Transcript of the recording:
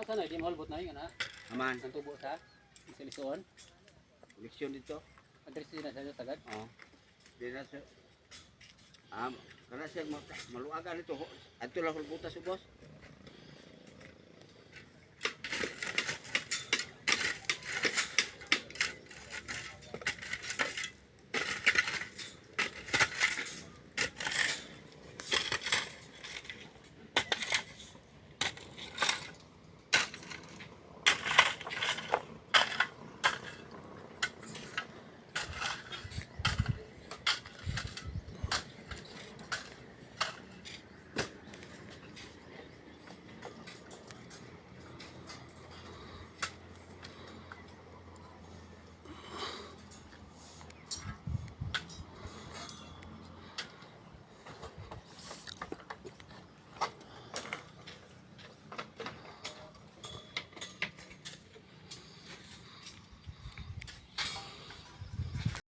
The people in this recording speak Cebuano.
Sa na di mahulbot na yun, ha? Aman, Ang tubo sa isoon. Koleksyon dito. Address na sa tagad. Oh. Di na sa kana siya maluagan ito. Adto lang hulbuta sa boss.